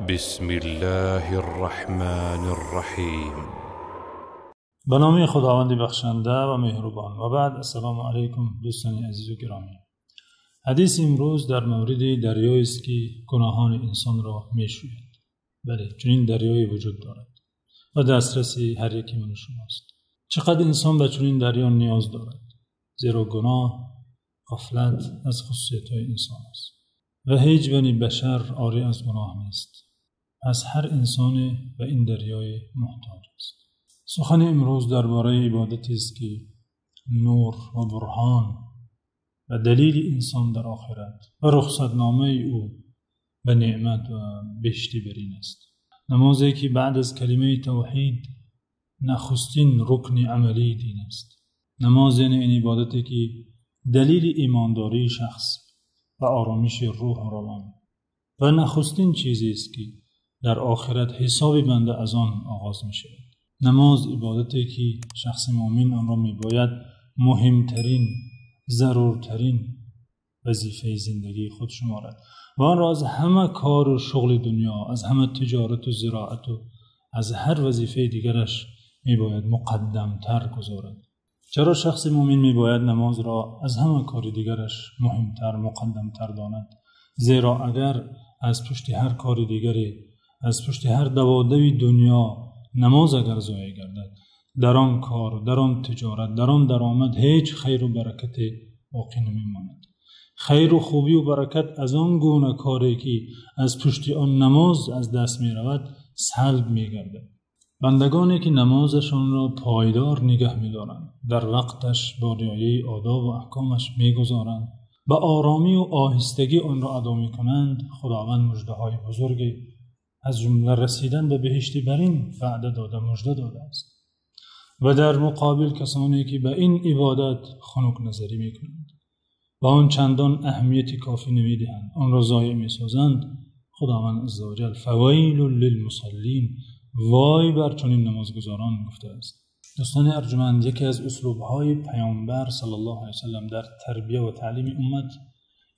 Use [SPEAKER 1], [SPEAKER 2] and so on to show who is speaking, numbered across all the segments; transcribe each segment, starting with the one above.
[SPEAKER 1] بسم الله الرحمن الرحیم.
[SPEAKER 2] به نام خداوند بخشنده و مهربان. و بعد السلام علیکم دوستان عزیز و گرامی. حدیث امروز در مورد دریایی است که گناهان انسان را میشوید. بله، چنین دریایی وجود دارد و دسترسی هر یکی من شماست. چقدر انسان به چنین دریا نیاز دارد، زیرا گناه، غفلت از خصوصیت‌های انسان است و هیچ بنی بشر عاری از گناه نیست. پس هر انسانی به این دریای محتاج است. سخن امروز درباره عبادتی است که نور و برهان و دلیل انسان در آخرت و رخصتنامه او به نعمت و بهشتی برین است. نمازی که بعد از کلمه توحید نخستین رکن عملی دین است. نماز یعنی این عبادتی که دلیل ایمانداری شخص و آرامش روح و روان و نخستین چیزی است که در آخرت حساب بنده از آن آغاز می شود. نماز عبادتی که شخص مؤمن آن را می باید مهمترین، ضرورترین وظیفه زندگی خود شمارد و آن را از همه کار و شغل دنیا، از همه تجارت و زراعت و از هر وظیفه دیگرش می باید مقدمتر گذارد. چرا شخص مؤمن می باید نماز را از همه کار دیگرش مهمتر، مقدمتر داند؟ زیرا اگر از پشت هر کار دیگری، از پشت هر دوادوی دنیا نماز اگر ضایع گردد، در آن کار، در آن تجارت، در آن درآمد هیچ خیر و برکت باقی نمی‌ماند. خیر و خوبی و برکت از آن گونه کاری که از پشت آن نماز از دست می‌رود سلب می‌گردد. بندگانی که نمازشان را پایدار نگه می‌دارند، در وقتش با رعایت آداب و احکامش می‌گذارند، به آرامی و آهستگی آن را ادا می‌کنند، خداوند مژده‌های بزرگی از جمله رسیدن به بهشت برین وعده داده، مژده داده است. و در مقابل کسانی که به این عبادت خنک نظری می‌کنند و آن چندان اهمیت کافی نمی‌دهند، آن را ضایع می‌سازند، خداوند عزوجل فویل للمصلین، وای بر چنین نمازگزاران گفته است. دوستان ارجمند، یکی از اسلوب‌های پیامبر صلی الله علیه وسلم در تربیه و تعلیم امت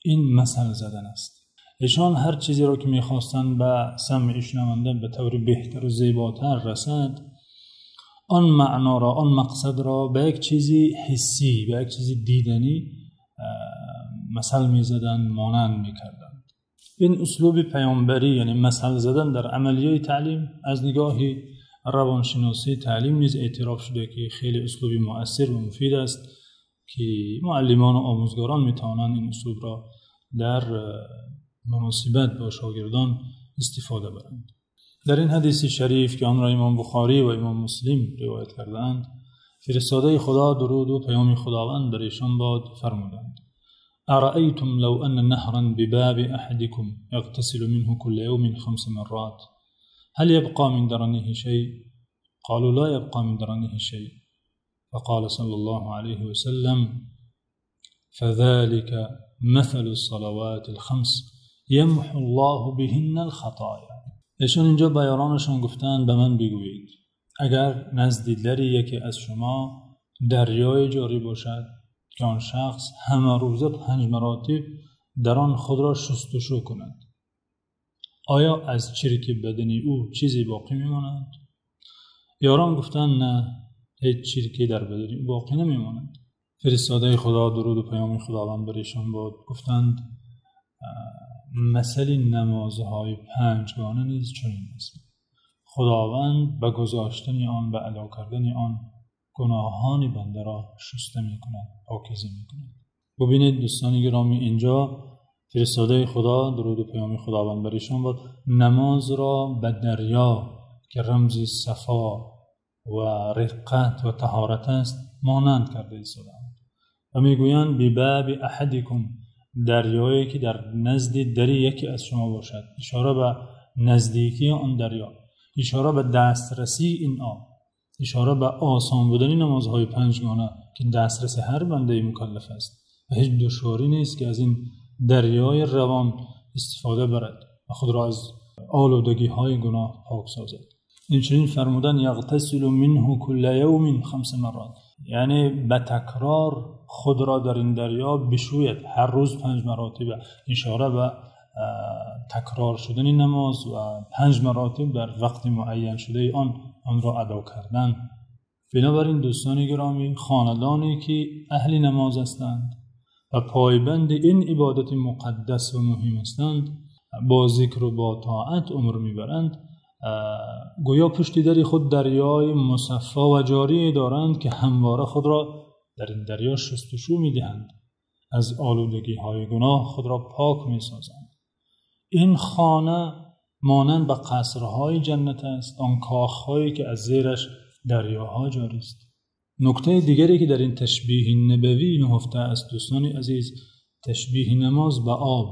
[SPEAKER 2] این مثل زدن است. ایشان هر چیزی را که می‌خواستند به سمع شنونده به طور بهتر و زیباتر رسد، آن معنا را، آن مقصد را به یک چیزی حسی، به یک چیزی دیدنی مثل می‌زدند، مانند می‌کردند. این اسلوب پیامبری، یعنی مثل زدن در عملیه تعلیم، از نگاه روانشناسی تعلیم نیز اعتراف شده که خیلی اسلوب مؤثر و مفید است که معلمان و آموزگاران می‌توانند این اسلوب را در مناسبت با شاگردان استفاده برند. در این حدیث شریف که آن را امام بخاری و امام مسلم روایت کردند، فرستاده خدا درود و پیام خداوند بر ایشان باد فرمودند: أرأيتم لو أن نهرا بباب أحدكم يغتسل منه كل يوم 5 مرات هل يبقى من درنه شيء؟ قالوا لا يبقى من درنه شيء. فقال صلى الله عليه وسلم: فذلك مثل الصلوات الخمس يمحو الله بهن الخطايا. ایشان اینجا به یارانشان گفتند به من بگویید اگر نزد در یکی از شما دریای جاری باشد که آن شخص همه روزه 5 مراتب در آن خود را شستشو کند، آیا از چرک بدنی او چیزی باقی میماند؟ یاران گفتند نه، هیچ چرکی در بدنی او باقی نمیماند. فرستاده خدا درود و پیام خداوند بر ایشان باد گفتند مثل نمازهای 5 گانه نیز چنین است. خداوند به گذاشتن آن، به ادا کردن آن، گناهان بنده را شسته می‌کند، پاکیزه می‌کند. ببینید دوستان گرامی، اینجا فرستاده خدا درود و پیام خداوند بر ایشان باد نماز را به دریا که رمز صفا و رقت و طهارت است مانند کرده ایستادند و میگویند بباب احدکم، دریایی که در نزد دری یکی از شما باشد، اشاره به نزدیکی آن دریا، اشاره به دسترسی این آب، اشاره به آسان بودن نمازهای 5 گانه که دسترس هر بنده مکلف است و هیچ دشواری نیست که از این دریای روان استفاده برد و خود را از آلودگی های گناه پاک سازد. اینچنین فرمودن یغتسل منه کل یوم 5 مرات، یعنی به تکرار خود را در این دریا بشوید، هر روز 5 مراتب، اشاره به такрор шудани намоз ва 5 маротиб дар вақти муайян шудаи он онро адо кардан. Бинобар ин дӯстони гиромӣ, хонадоне ки аҳли намоз ҳастанд ва пойбанди ин ибодати муқаддас ва муҳим ҳастанд, бо зикр ва бо тоат умр мебаранд, гӯё пушти дари худ дарёи мусаффо ва ҷорӣ доранд, ки ҳамвора худро дар ин дарё шустушӯ медиҳанд, аз олудагиҳои гуноҳ худро пок месозанд. Ин хона монанд ба қасрҳои ҷаннат аст, он кохҳое ки аз зераш дарёҳо ҷорӣ аст. Нуктаи дигаре ки дар ин ташбеҳи набавӣ нуҳуфта аст, дӯстони азиз, ташбеҳи намоз ба об,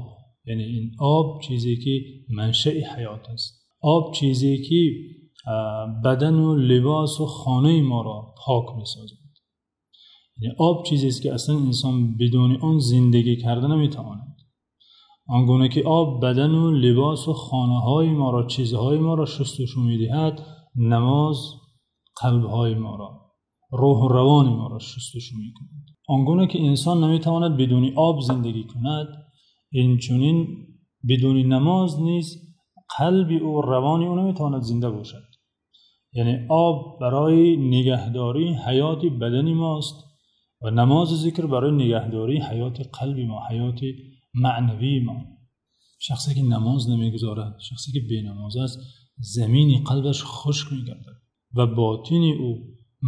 [SPEAKER 2] яъне ин об чизе ки маншаи ҳаёт аст, об чизе ки бадан ва либос ва хонаи моро пок месозад. Яъне об чизест ки асло инсон бидуни он зиндагӣ карда наметавонад. Он гуна ки об бадан ва либос ва хонаҳои моро, чизҳои моро шустушӯ медиҳад, намоз қалбҳои моро, рӯҳ ва равони моро шустушӯ мекунад. Он гуна ки инсон наметавонад бидуни об зиндагӣ кунад, инчунин бидуни намоз низ қалби ӯ, равони ӯ наметавонад зинда бошад. Яъне об барои нигаҳдории ҳаёти бадани мост ва намоз ва зикр барои нигаҳдории ҳаёти қалби мо, ҳаёти маънавии мо. Шахсе ки намоз намегузорад, шахсе ки бенамоз аст, замини қалбаш хушк мегардад ва ботини ӯ,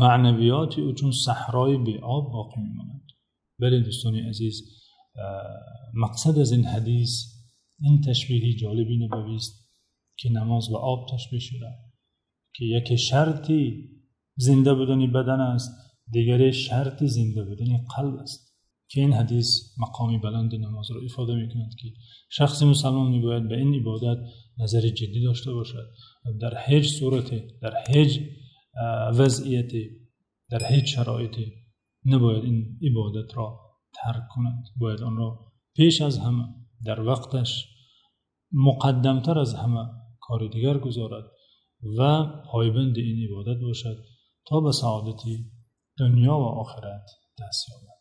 [SPEAKER 2] маънавиёти ӯ чун саҳрои беоб боқӣ мемонад. Бале дӯстони азиз, мақсад аз ин ҳадис ин ташбеҳи ҷолиби набавӣ аст ки намоз ба об ташбеҳ шуда, ки яке шарти зинда будани бадан аст, дигаре шарти зинда будани қалб аст. Ки ин ҳадис мақоми баланди намозро ифода мекунад, ки шахси мусулмон мебояд ба ин ибодат назари ҷиддӣ дошта бошад ва дар ҳеҷ сурате, дар ҳеҷ вазъияте, дар ҳеҷ шароите набояд ин ибодатро тарк кунад. Бояд онро пеш аз ҳама, дар вақташ, муқаддамтар аз ҳама кори дигар гузорад ва пойбанди ин ибодат бошад то ба саодати дунё ва охират даст ёбад.